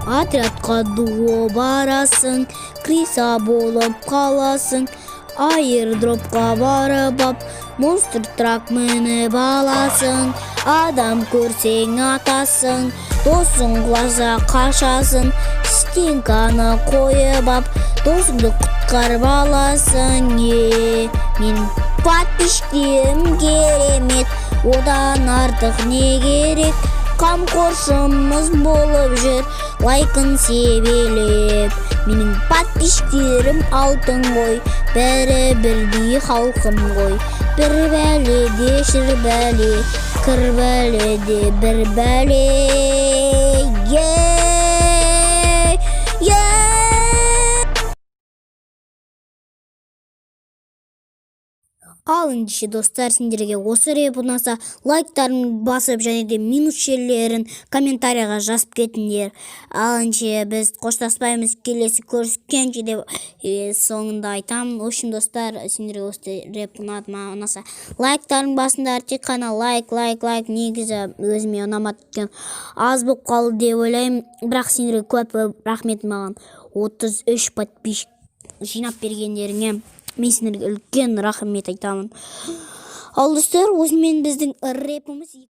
Отрядқа дуо барасың, крыса болып қаласың. Аирдропқа барып ап, монстр трак мініп аласың. Адам көрсең, атасың, досың құласа, қашасың. Стенканы қойып ап, досыңды құтқарып аласың. Е, менің подписчиктерім керемет, одан артық не керек? Қамқоршымыз болып жүр, лайкын себелеп. Менің подписчиктерім алтын ғой, бәрі бірдей халқым ғой. Бір бәледе шыр бәле, кір бәледе бір бәле. Е, е. Ал ендеше, достар, сендерге осы рэп ұнаса, лайктарын басып және де минус жерлерін комментарийға жазып кетіңдер. Ал ендеше біз қоштаспаймыз, келесі көріскенше деп соңында айтамын. В общем, достар, сендерге осы рэп ұнады ма? Ұнаса, лайктарын басыңдар, тек қана лайк, лайк, лайк. Негізі өзіме ұнамады, екен, аз болып қалды деп ойлаймын, бірақ сендерге көп көп рахмет. Маған 33 подписчик жинап бергендеріңе мен сендерге үлкен рахмет айтамын. Ал, достар, осымен біздің рэпіміз